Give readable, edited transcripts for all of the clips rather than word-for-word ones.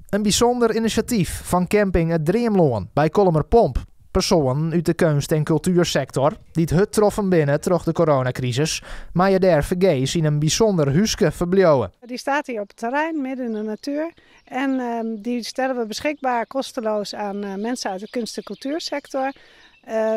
In bysûnder inisjatyf fan camping It Dreamlân by Kollumerpomp. Persoanen út de keunst- en kultuersektor dy't hurd troffen binne troch de coronakrisis, meie dêr fergees yn in bysûnder húske ferbliuwe. Die staat hier op het terrein, midden in de natuur. En die stellen we beschikbaar kosteloos aan mensen uit de kunst- en cultuursector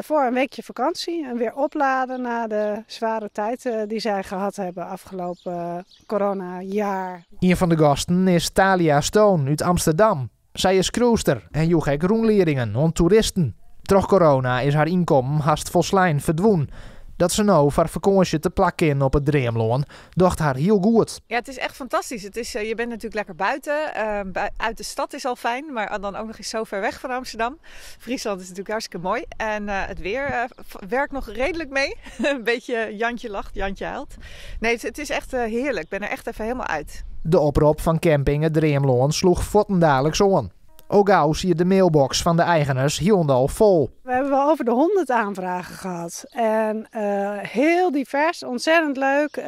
voor een weekje vakantie en weer opladen na de zware tijd die zij gehad hebben afgelopen coronajaar. Ien fan de gasten is Thalia Stone út Amsterdam. Sy is skriuwster en joech ek rûnliedingen oan toeristen. Troch corona is har ynkommen hast folslein ferdwûn. Dat se no foar fakânsje te plak kin op it Dreamlân, docht har hiel goed. Ja, het is echt fantastisch. Je bent natuurlijk lekker buiten. Uit de stad is al fijn, maar dan ook nog eens zo ver weg van Amsterdam. Friesland is natuurlijk hartstikke mooi. En het weer werkt nog redelijk mee. Een beetje Jantje lacht, Jantje huilt. Nee, het is echt heerlijk. Ik ben er echt even helemaal uit. De oprop fan camping It Dreamlân sloech fuortendaliks oan. Al gau siet de mailbox fan de eigeners hielendal fol. We hebben wel over de 100 aanvragen gehad. En heel divers, ontzettend leuk.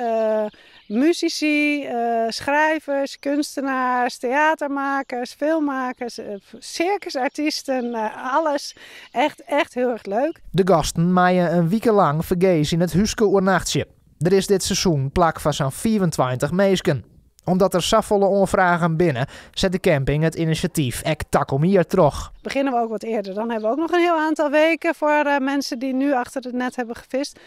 Muzici, schrijvers, kunstenaars, theatermakers, filmmakers, circusartiesten, alles. Echt, echt heel erg leuk. De gasten meie in wike lang fergees yn it húske oernachtsje. Der is dit seizoen plak foar sa'n 25 minsken. Omdat der safolle oanfragen binne, set de camping it inisjatyf ek takom jier troch. Beginnen we ook wat eerder. Dan hebben we ook nog een heel aantal weken voor mensen die nu achter het net hebben gevist.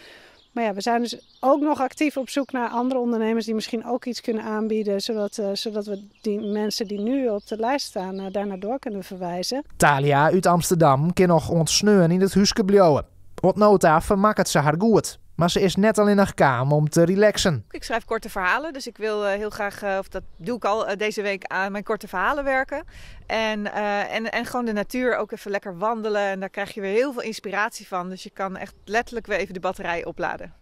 Maar ja, we zijn dus ook nog actief op zoek naar andere ondernemers die misschien ook iets kunnen aanbieden, zodat we die mensen die nu op de lijst staan, daarna door kunnen verwijzen. Thalia út Amsterdam kin noch oant sneon yn it húske bliuwe. Oant no ta fermakket se har goed. Mar se is net allinnich kaam om te relaxen. Ik schrijf korte verhalen, dus ik wil heel graag, of dat doe ik al deze week, aan mijn korte verhalen werken. En gewoon de natuur ook even lekker wandelen. En daar krijg je weer heel veel inspiratie van. Dus je kan echt letterlijk weer even de batterij opladen.